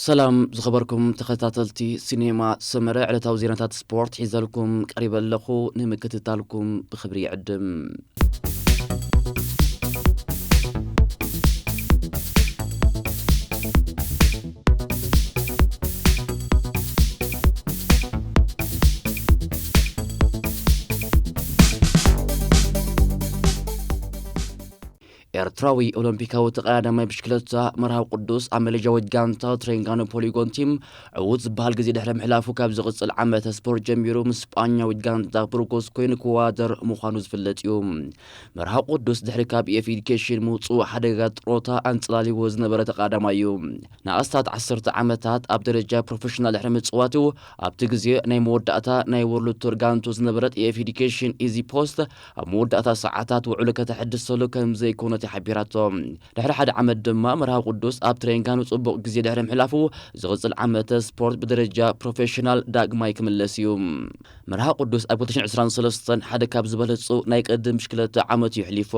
ሰላም ዝኸበርኩም ተኸታተልቲ ሲኔማ ሰመረ፣ ዕለታዊ ዜናታት ስፖርት ሒዘልኩም ቀሪበ ኣለኹ። ንምክትታልኩም ብኽብሪ ይዕድም። ኤርትራዊ ኦሎምፒካዊ ተቐዳዳማይ ብሽክለታ መርሃዊ ቅዱስ ኣብ መለጃዊት ጋንታ ትሬንጋኖ ፖሊጎን ቲም ዕዉት ዝበሃል ግዜ ድሕሪ ምሕላፉ፣ ካብ ዝቕጽል ዓመተ ስፖርት ጀሚሩ ምስ ስጳኛዊት ጋንታ ብሩጎስ ኮይኑ ክወዳደር ምዃኑ ዝፍለጥ እዩ። መርሃዊ ቅዱስ ድሕሪ ካብ ኤፍ ኤዲኬሽን ምውጽኡ ሓደጋ ጥሮታ ኣንጸላልይዎ ዝነበረ ተቐዳዳማይ እዩ። ንኣስታት ዓሰርተ ዓመታት ኣብ ደረጃ ፕሮፌሽናል ድሕሪ ምጽዋቱ፣ ኣብቲ ግዜ ናይ መወዳእታ ናይ ወርልድ ቱር ጋንቱ ዝነበረት ኤፍ ኤዲኬሽን ኢዚ ፖስት ኣብ መወዳእታ ሰዓታት ውዕሉ ከተሐድሰሉ ከም ዘይኮነት ሓቢራቶ። ድሕሪ ሓደ ዓመት ድማ መርሃዊ ቅዱስ ኣብ ትሬንጋኑ ጽቡቕ ግዜ ድሕሪ ምሕላፉ፣ ዝቕጽል ዓመተ ስፖርት ብደረጃ ፕሮፌሽናል ዳግማይ ክምለስ እዩ። መርሃዊ ቅዱስ ኣብ ክልተ ሽሕን ዕስራን ሰለስተን ሓደ ካብ ዝበለጹ ናይ ቅድም ብሽክለታ ዓመት እዩ ኣሕሊፉ።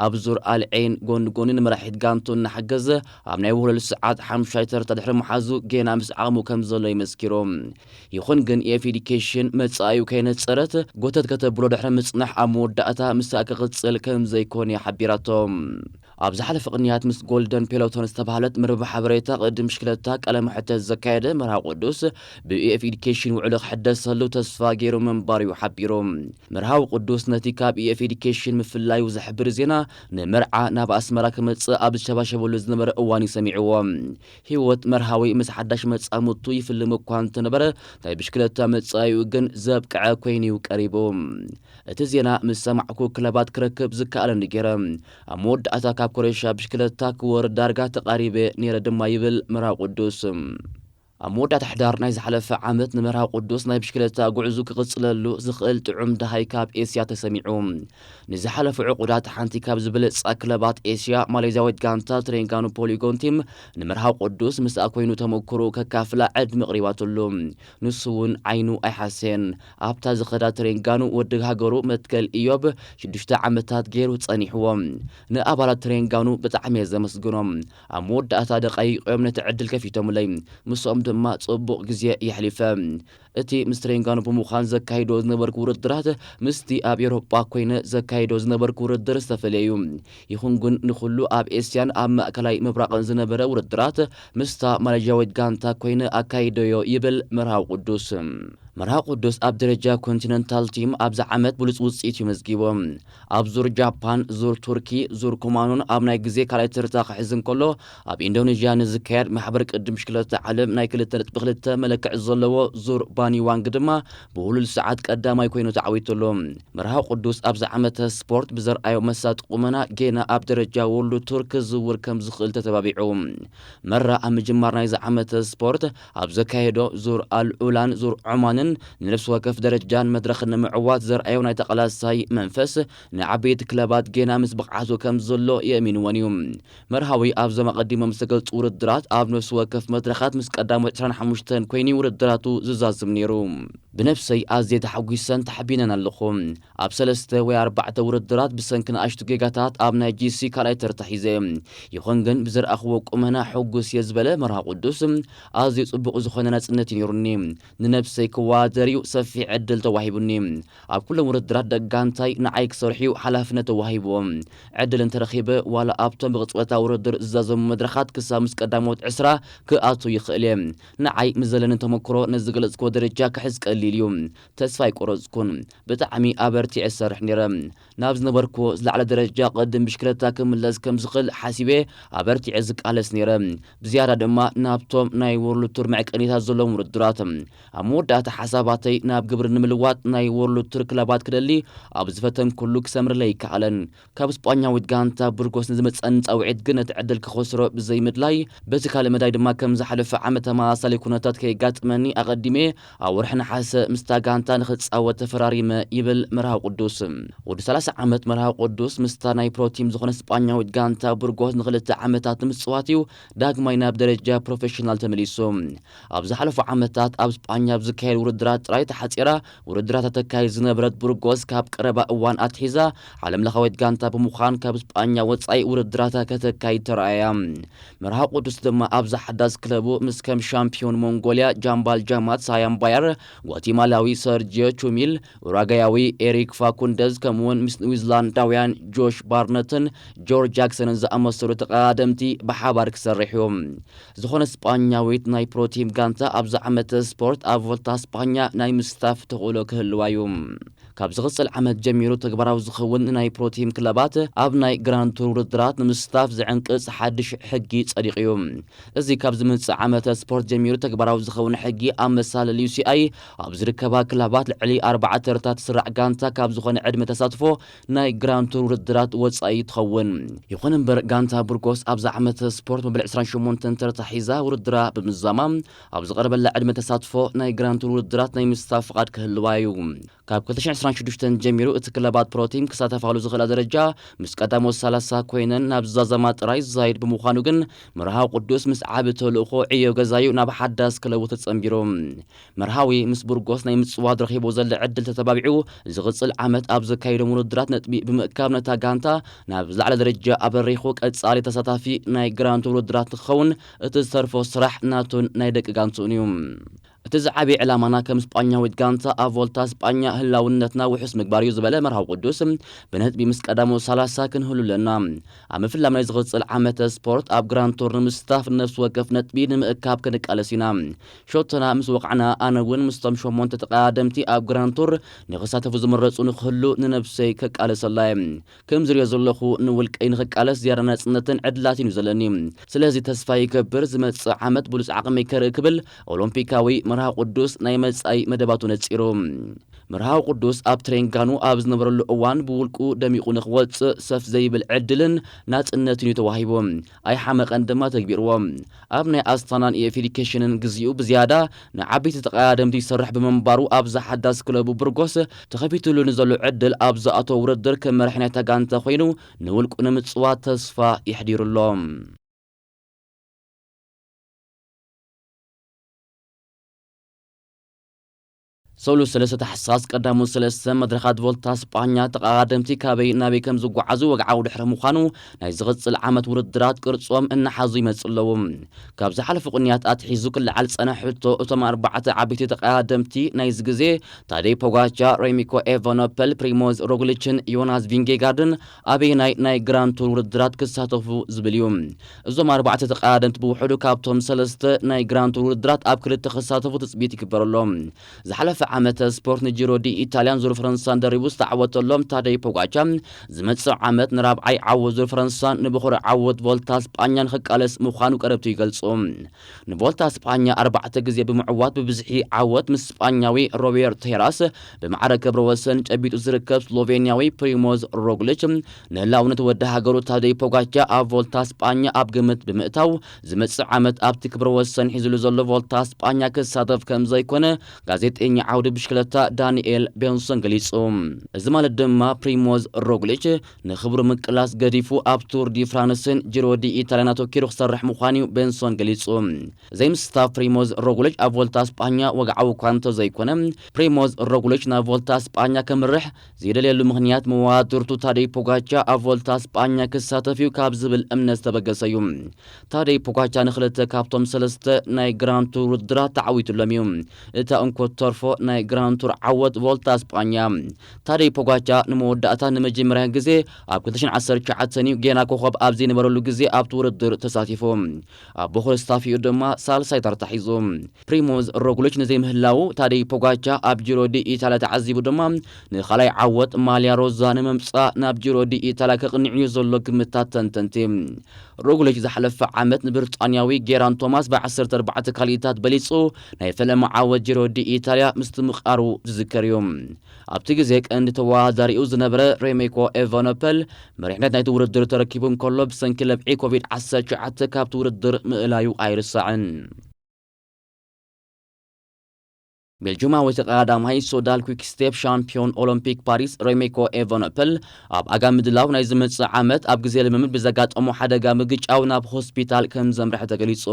ኣብ ዙር ኣልዔን ጎኒ ጎኒ ንመራሒት ጋንቱ እናሓገዘ፣ ኣብ ናይ ውህለሉ ሰዓት ሓሙሻይ ተርታ ድሕሪ ምሓዙ፣ ጌና ምስ ዓቕሙ ከም ዘሎ እዩ መስኪሩ። ይኹን ግን፣ ኤፍ ኤዲኬሽን መጻኢኡ ከይነጸረት፣ ጎተት ከተብሎ ድሕሪ ምጽናሕ፣ ኣብ መወዳእታ ምስኣ ክቕጽል ከም ዘይኮነ ሓቢራቶ። ኣብ ዝሓለፈ ቅንያት ምስ ጎልደን ፔሎቶን ዝተባህለት መርበብ ሓበሬታ ቅድም ብሽክለታ ቃለ መሕተት ዘካየደ መርሃዊ ቅዱስ፣ ብኤፍ ኤዲኬሽን ውዕሉ ክሕደሰሉ ተስፋ ገይሩ ምንባሩ እዩ ሓቢሩ። መርሃዊ ቅዱስ ነቲ ካብ ኤፍ ኤዲኬሽን ምፍላዩ ዝሕብር ዜና ንመርዓ ናብ ኣስመራ ክመጽእ ኣብ ዝሸባሸበሉ ዝነበረ እዋን እዩ ሰሚዕዎ። ህይወት መርሃዊ ምስ ሓዳሽ መጻምድቱ ይፍልም እኳ እንተነበረ፣ ናይ ብሽክለታ መጻኢኡ ግን ዘብቅዐ ኮይኑ እዩ ቀሪቡ። እቲ ዜና ምስ ሰማዕኩ፣ ክለባት ክረክብ ዝከኣለኒ ገይረ። ኣብ መወዳእታ ካብ ኮረሻ ብሽክለታ ክወርድ ዳርጋ ተቓሪበ ነይረ ድማ ይብል መርሃዊ ቅዱስ። ኣብ መወዳእታ ሕዳር ናይ ዝሓለፈ ዓመት፣ ንመርሃዊ ቅዱስ ናይ ብሽክለታ ጉዕዙ ክቕጽለሉ ዝኽእል ጥዑም ደሃይ ካብ ኤስያ ተሰሚዑ። ንዝሓለፉ ዕቑዳት ሓንቲ ካብ ዝበለጻ ክለባት ኤስያ፣ ማሌዝያዊት ጋንታ ትሬንጋኑ ፖሊጎን ቲም፣ ንመርሃዊ ቅዱስ ምስኣ ኮይኑ ተመክሮ ከካፍላ ዕድመ ኣቕሪባትሉ። ንሱ እውን ዓይኑ ኣይሓሰየን። ኣብታ ዝኸዳ ትሬንጋኑ፣ ወዲ ሃገሩ መትከል ኢዮብ ሽዱሽተ ዓመታት ገይሩ ጸኒሕዎ። ንኣባላት ትሬንጋኑ ብጣዕሚ እየ ዘመስግኖም። ኣብ መወዳእታ ደቓይቕ እዮም ነቲ ዕድል ከፊቶምለይ። ምስኦም ድማ ጽቡቕ ግዜ የሕሊፈ። እቲ ምስ ትሬንጋኑ ብምዃን ዘካይዶ ዝነበርኩ ውድድራት፣ ምስቲ ኣብ ኤውሮጳ ኮይነ ዘካይዶ ዝነበርኩ ውድድር ዝተፈለየ እዩ። ይኹን ግን፣ ንኹሉ ኣብ ኤስያን ኣብ ማእከላይ ምብራቕን ዝነበረ ውድድራት፣ ምስታ ማሌዥያዊት ጋንታ ኮይነ ኣካይደዮ ይብል መርሃዊ ቅዱስ። መርሃዊ ቅዱስ ኣብ ደረጃ ኮንቲነንታል ቲም ኣብዚ ዓመት ብሉጽ ውጽኢት እዩ መዝጊቡ። ኣብ ዙር ጃፓን፣ ዙር ቱርኪ፣ ዙር ኩማኑን ኣብ ናይ ግዜ ካልኣይ ተርታ ክሕዝ እንከሎ፣ ኣብ ኢንዶኔዥያ ንዝካየድ ማሕበር ቅድም ብሽክለታ ዓለም ናይ ክልተ ነጥቢ ክልተ መለክዒ ዘለዎ ዙር ባኒዋንግ ድማ ብውሉል ሰዓት ቀዳማይ ኮይኑ ተዓዊቱሉ። መርሃዊ ቅዱስ ኣብዚ ዓመተ ስፖርት ብዘርኣዮ መሳጢ ቁመና፣ ጌና ኣብ ደረጃ ወርልድ ቱር ክዝውር ከም ዝኽእል ተተባቢዑ። መራ ኣብ ምጅማር ናይዚ ዓመተ ስፖርት ኣብ ዘካየዶ ዙር ኣልዑላን ዙር ዖማንን፣ ንነፍሲ ወከፍ ደረጃን መድረኽን ንምዕዋት ዘርኣዮ ናይ ተቓላሳይ መንፈስ፣ ንዓበይቲ ክለባት ጌና ምስ ብቕዓቱ ከም ዘሎ የእሚንወን እዩ። መርሃዊ ኣብዞም ኣቐዲሞም ዝተገልጹ ውድድራት፣ ኣብ ነፍሲ ወከፍ መድረኻት ምስ ቀዳሞት ዕስራን ሓሙሽተን ኮይኑ ውድድራቱ ዝዛዝም ነይሩ። ብነፍሰይ ኣዝየ ተሓጒሰን ተሓቢነን ኣለኹ። ኣብ ሰለስተ ወይ ኣርባዕተ ውድድራት ብሰንኪ ንኣሽቱ ጌጋታት ኣብ ናይ ጂ ሲ ካልኣይ ተርታ ሒዘ። ይኹን ግን፣ ብዝረኣኽዎ ቁመና ሕጉስ እየ ዝበለ መርሃ ቅዱስ፣ ኣዝዩ ጽቡቕ ዝኾነ ናጽነት እዩ ነይሩኒ። ንነብሰይ ክወዳደር እዩ ሰፊሕ ዕድል ተዋሂቡኒ። ኣብ ኩሎም ውድድራት ደቂ ጋንታይ ንዓይ ክሰርሑ እዩ ሓላፍነት ተዋሂብዎም። ዕድል እንተረኺበ፣ ዋላ ኣብቶም ብቕጽበታዊ ውድድር ዝዛዘሙ መድረኻት ክሳብ ምስ ቀዳሞት ዕስራ ክኣቱ ይኽእል እየ። ንዓይ ምስ ዘለኒ ተመክሮ ነዚ ዝገለጽክዎ ደረጃ ክሕዝ ቀሊል እዩ። ተስፋ ኣይቆረጽኩን። ብጣዕሚ ኣበርቲዐ ዝሰርሕ ነይረ። ናብ ዝነበርኩዎ ዝለዓለ ደረጃ ቅድም ብሽክለታ ክምለስ ከም ዝኽእል ሓሲበ ኣበርቲዐ ዝቃለስ ነይረ። ብዝያዳ ድማ ናብቶም ናይ ወርልድ ቱር መዕቀኒታት ዘለዎም ውድድራት። ኣብ መወዳእታ ሓሳባተይ ናብ ግብሪ ንምልዋጥ ናይ ወርልድ ቱር ክለባት ክደሊ ኣብ ዝፈተንኩሉ ክሰምርለይ ኣይከኣለን። ካብ ስጳኛዊት ጋንታ ቡርጎስ ንዝመጸኒ ጻውዒት ግን ነቲ ዕድል ክኸስሮ ብዘይምድላይ፣ በቲ ካልእ መዳይ ድማ ከም ዝሓለፈ ዓመት ተመሳሳሊ ኩነታት ከየጋጥመኒ ኣቐዲመ ኣብ ወርሒ ነሓሰ ምስታ ጋንታ ንኽጻወት ተፈራሪመ ይብል መርሃዊ ቅዱስ። ወዲ ሰላሳ ዓመት መርሃዊ ቅዱስ ምስታ ናይ ፕሮ ቲም ዝኾነ ስጳኛዊት ጋንታ ቡርጎስ ንኽልተ ዓመታት ንምጽዋት እዩ ዳግማይ ናብ ደረጃ ፕሮፌሽናል ተመሊሱ። ኣብ ዝሓለፉ ዓመታት ኣብ ስጳኛ ኣብ ዝካየድ ውድድራት ጥራይ ተሓጺራ ውድድራታ ተካይድ ዝነበረት ቡርጎስ፣ ካብ ቀረባ እዋን ኣትሒዛ ዓለምለኻዊት ጋንታ ብምዃን ካብ ስጳኛ ወጻኢ ውድድራታ ከተካይድ ተራእያ። መርሃ ቅዱስ ድማ ኣብዛ ሓዳስ ክለቡ ምስ ከም ሻምፒዮን ሞንጎልያ ጃምባል ጃማት ሳያምባያር፣ ጓቲማላዊ ሰርጂዮ ቹሚል፣ ኡራጋያዊ ኤሪክ ፋኩንደዝ፣ ከምኡውን ምስ ኒውዚላንዳውያን ጆሽ ባርነትን ጆርጅ ጃክሰንን ዝኣመሰሉ ተቐዳደምቲ ብሓባር ክሰርሕ እዩ። ዝኾነ ስጳኛዊት ናይ ፕሮቲም ጋንታ ኣብዚ ዓመተ ስፖርት ኣብ ቮልታ ስጳኛ ናይ ምስታፍ ተኽእሎ ክህልዋ እዩ። ካብ ዝቕጽል ዓመት ጀሚሩ ተግባራዊ ዝኸውን ናይ ፕሮቲም ክለባት ኣብ ናይ ግራንድ ቱር ውድድራት ንምስታፍ ዝዕንቅጽ ሓድሽ ሕጊ ጸዲቑ እዩ። እዚ ካብ ዝመጽእ ዓመተ ስፖርት ጀሚሩ ተግባራዊ ዝኸውን ሕጊ፣ ኣመሳል ዩሲኣይ ኣብ ዝርከባ ክለባት ልዕሊ ኣርባዕተ ተርታ ትስራዕ ጋንታ ካብ ዝኾነ ዕድመ ተሳትፎ ናይ ግራንድ ቱር ውድድራት ወጻኢ ትኸውን። ይኹን እምበር፣ ጋንታ ቡርጎስ ኣብዚ ዓመተ ስፖርት መበል ዕስራን ሸሞንተን ተርታ ሒዛ ውድድራ ብምዛማ፣ ኣብ ዝቐረበላ ዕድመ ተሳትፎ ናይ ግራንድ ቱር ውድድራት ናይ ምስታፍ ፍቓድ ክህልዋ እዩ። ካብ ክልተ ሽሕን ዕስራን ሽዱሽተን ጀሚሩ እቲ ክለባት ፕሮቲም ክሳተፋሉ ዝኽእላ ደረጃ ምስ ቀዳሞት ሰላሳ ኮይነን ናብ ዝዛዘማ ጥራይ ዝዛይድ ብምዃኑ ግን፣ መርሃዊ ቅዱስ ምስ ዓቢ ተልእኾ ዕዮ ገዛዩ ናብ ሓዳስ ክለቡ ተጸንቢሩ። መርሃዊ ምስ ቡርጎስ ናይ ምጽዋት ረኺቡ ዘሎ ዕድል ተተባቢዑ፣ ዝቕጽል ዓመት ኣብ ዘካይዶም ውድድራት ነጥቢ ብምእካብ ነታ ጋንታ ናብ ዝለዓለ ደረጃ ኣበሪኹ ቀጻሊ ተሳታፊ ናይ ግራንድ ቱር ውድድራት ንክኸውን እቲ ዝተርፎ ስራሕ ናቱን ናይ ደቂ ጋንትኡን እዩ። እቲ ዝዓበየ ዕላማና ከም ስጳኛዊት ጋንታ ኣብ ቮልታ ስጳኛ ህላውነትና ውሑስ ምግባር እዩ ዝበለ መርሃዊ ቅዱስ፣ ብነጥቢ ምስ ቀዳሞት ሰላሳ ክንህሉ ኣለና። ኣብ ምፍላም ናይ ዝቕጽል ዓመተ ስፖርት ኣብ ግራንድ ቱር ንምስታፍ ነፍሲ ወከፍ ነጥቢ ንምእካብ ክንቃለስ ኢና። ሸቶና ምስ ወቕዕና፣ ኣነ እውን ምስቶም ሸሞንተ ተቐዳደምቲ ኣብ ግራንድ ቱር ንኽሳተፉ ዝምረጹ ንክህሉ ንነብሰይ ከቃለሰላ እየ። ከም ዝሪኦ ዘለኹ፣ ንውልቀይ ንኽቃለስ ዝያዳ ናጽነትን ዕድላትን እዩ ዘለኒ። ስለዚ ተስፋ ይገብር፣ ዝመጽእ ዓመት ብሉጽ ዓቕመይ ከርኢ ክብል ኦሎምፒካዊ መርሃ ቅዱስ ናይ መጻኢ መደባቱ ነጺሩ። መርሃዊ ቅዱስ ኣብ ትሬንጋኑ ኣብ ዝነበረሉ እዋን ብውልቁ ደሚቑ ንኽወጽእ ሰፍ ዘይብል ዕድልን ናጽነትን እዩ ተዋሂቡ። ኣይሓመቐን ድማ ተግቢርዎ። ኣብ ናይ ኣስታናን ኤፊዲኬሽንን ግዚኡ ብዝያዳ ንዓበይቲ ተቐዳደምቲ ይሰርሕ ብምንባሩ፣ ኣብዛ ሓዳስ ክለቡ ብርጎስ ተኸፊትሉ ንዘሎ ዕድል ኣብ ዝኣተወ ውድድር ከም መራሒ ናይታ ጋንታ ኮይኑ ንውልቁ ንምጽዋት ተስፋ የሕዲሩ ኣሎ። ሰሉስ ሰለስተ ታሕሳስ ቀዳሞት ሰለስተ መድረኻት ቮልታ ስጳኛ ተቐዳደምቲ ካበይ ናበይ ከም ዝጓዓዙ ወግዓዊ ድሕሪ ምዃኑ፣ ናይ ዝቕጽል ዓመት ውድድራት ቅርጾም እናሓዙ ይመጽእ ኣለዉ። ካብ ዝሓለፉ ቅንያት ኣትሒዙ ክለዓል ዝጸንሐ ሕቶ፣ እቶም ኣርባዕተ ዓበይቲ ተቐዳደምቲ ናይዚ ግዜ፣ ታደይ ፖጋቻ፣ ሬሚኮ ኤቫኖፐል፣ ፕሪሞዝ ሮግሊችን ዮናስ ቪንጌጋርድን ኣበየናይ ናይ ግራንድ ቱር ውድድራት ክሳተፉ ዝብል እዩ። እዞም ኣርባዕተ ተቐዳደምቲ ብውሕዱ ካብቶም ሰለስተ ናይ ግራንድ ቱር ውድድራት ኣብ ክልተ ክሳተፉ ትጽቢት ይግበረሎም። ዝሓለፈ ዓመተ ስፖርት ንጂሮ ዲ ኢታልያን ዙር ፈረንሳን ደሪቡ ዝተዓወተሎም ታደይ ፖጋቻ፣ ዝመጽእ ዓመት ንራብዓይ ዓወት ዙር ፈረንሳን ንብኹሪ ዓወት ቮልታ ስጳኛን ክቃለስ ምዃኑ ቀረብቱ ይገልጹ። ንቮልታ ስጳኛ ኣርባዕተ ግዜ ብምዕዋት ብብዝሒ ዓወት ምስ ስጳኛዊ ሮቤርት ሄራስ ብማዕረ ክብረ ወሰን ጨቢጡ ዝርከብ ስሎቬንያዊ ፕሪሞዝ ሮግሊች፣ ንህላውነት ወዲ ሃገሩ ታደይ ፖጋቻ ኣብ ቮልታ ስጳኛ ኣብ ግምት ብምእታው፣ ዝመጽእ ዓመት ኣብቲ ክብረ ወሰን ሒዝሉ ዘሎ ቮልታ ስጳኛ ክሳተፍ ከም ዘይኮነ ጋዜጠኛ ዓውዲ ብሽክለታ ዳንኤል ቤንሶን ገሊጹ። እዚ ማለት ድማ ፕሪሞዝ ሮግሊች ንክብሩ ምቅላስ ገዲፉ ኣብ ቱር ዲ ፍራንስን ጂሮ ዲ ኢታልያን ኣተኪሩ ክሰርሕ ምዃኑ እዩ ቤንሶን ገሊጹ። ዘይምስታፍ ፕሪሞዝ ሮግሊች ኣብ ቮልታ ስጳኛ ወግዓዊ እኳ እንተዘይኮነ፣ ፕሪሞዝ ሮግሊች ናብ ቮልታ ስጳኛ ከምርሕ ዝደልየሉ ምኽንያት መዋድርቱ ታደይ ፖጋቻ ኣብ ቮልታ ስጳኛ ክሳተፍ እዩ ካብ ዝብል እምነት ዝተበገሰ እዩ። ታደይ ፖጋቻ ንክልተ ካብቶም ሰለስተ ናይ ግራንድ ቱር ውድድራት ተዓዊቱሎም እዩ። እታ እንኮ እተርፎ ናይ ግራንድ ቱር ዓወት ቮልታ ስጳኛ። ታደይ ፖጋቻ ንመወዳእታ ንመጀመርያ ግዜ ኣብ ክልተ ሽሕን ዓሰርተ ትሽዓተን እዩ ጌና ኮኸብ ኣብ ዘይነበረሉ ግዜ ኣብቲ ውድድር ተሳቲፉ። ኣብ ቦኽሪ ስታፊኡ ድማ ሳልሳይ ተርታ ሒዙ። ፕሪሞዝ ሮግሊች ንዘይምህላዉ ታደይ ፖጋቻ ኣብ ጂሮ ዲ ኢታልያ ተዓዚቡ ድማ ንኻልኣይ ዓወት ማልያ ሮዛ ንምምጻእ ናብ ጂሮ ዲ ኢታልያ ከቕንዕ እዩ ዘሎ ግምታት ተንተንቲ። ሮግሊች ዝሓለፈ ዓመት ንብሪጣንያዊ ጌራን ቶማስ ብዓሰርተ ኣርባዕተ ካልኢታት በሊጹ ናይ ፈለማ ዓወት ጂሮ ዲ ኢታልያ ምስቲ ምቓሩ ዝዝከር እዩ። ኣብቲ ግዜ ቀንዲ ተወዳዳሪኡ ዝነበረ ሬሜኮ ኤቫኖፐል መሪሕነት ናይቲ ውድድር ተረኪቡ እንከሎ፣ ብሰንኪ ለብዒ ኮቪድ ዓሰርተ ትሽዓተ ካብቲ ውድድር ምእላዩ ኣይርሳዕን። ቤልጁማዊ ተቐዳዳማይ ሶዳል ኩክስቴፕ ሻምፒዮን ኦሎምፒክ ፓሪስ ሬሜኮ ኤቨኖፐል ኣብ ኣጋ ምድላው ናይ ዝመጽእ ዓመት ኣብ ግዜ ልምምድ ብዘጋጠሞ ሓደጋ ምግጫው ናብ ሆስፒታል ከም ዘምርሐ ተገሊጹ።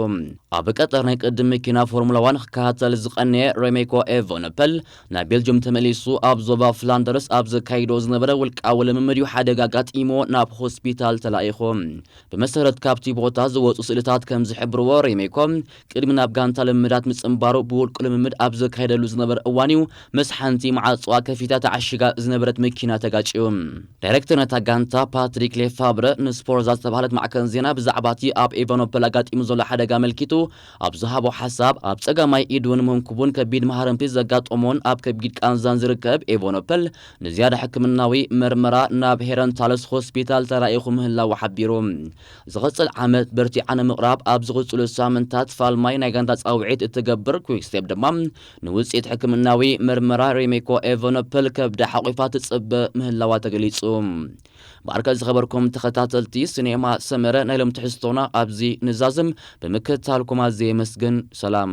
ኣብ ቀጠር ናይ ቅድም መኪና ፎርሙላ ዋን ክከታተል ዝቐነየ ሬሜኮ ኤቨኖፐል ናብ ቤልጅም ተመሊሱ ኣብ ዞባ ፍላንደርስ ኣብ ዘካይዶ ዝነበረ ውልቃዊ ልምምድ እዩ ሓደጋ ኣጋጢሞ ናብ ሆስፒታል ተላኢኹ። ብመሰረት ካብቲ ቦታ ዝወጹ ስእልታት ከም ዝሕብርዎ ሬሜኮ ቅድሚ ናብ ጋንታ ልምምዳት ምጽንባሩ ብውልቁ ልምምድ ኣብ ዘካየደሉ ዝነበረ እዋን እዩ ምስ ሓንቲ ማዕጾኣ ከፊታ ተዓሺጋ ዝነበረት መኪና ተጋጭዩ። ዳይሬክተር ነታ ጋንታ ፓትሪክ ሌፋብረ ንስፖርዛ ዝተባህለት ማዕከን ዜና ብዛዕባ እቲ ኣብ ኤቨኖፐል ኣጋጢሙ ዘሎ ሓደጋ ኣመልኪቱ ኣብ ዝሃቦ ሓሳብ ኣብ ጸጋማይ ኢዱን መንኩቡን ከቢድ መሃረምቲ ዘጋጠሞን ኣብ ከቢድ ቃንዛን ዝርከብ ኤቨኖፐል ንዝያዳ ሕክምናዊ መርመራ ናብ ሄረንታለስ ሆስፒታል ተላኢኹ ምህላዉ ሓቢሩ። ዝቕጽል ዓመት በርቲዓ ንምቕራብ ኣብ ዝቕጽሉ ሳምንታት ፋልማይ ናይ ጋንታ ጻውዒት እትገብር ኩክስቴፕ ድማ ንውጽኢት ሕክምናዊ መርመራ ሬሜኮ ኤቨኖፐል ከብዳ ሓቑፋ ትጽበ ምህላዋ ተገሊጹ። ብኣርከ ዝኸበርኩም ተኸታተልቲ ሲኔማ ሰመረ ናይ ሎም ትሕዝቶና ኣብዚ ንዛዝም ብምክትታልኩም ኣዝየ የመስግን። ሰላም።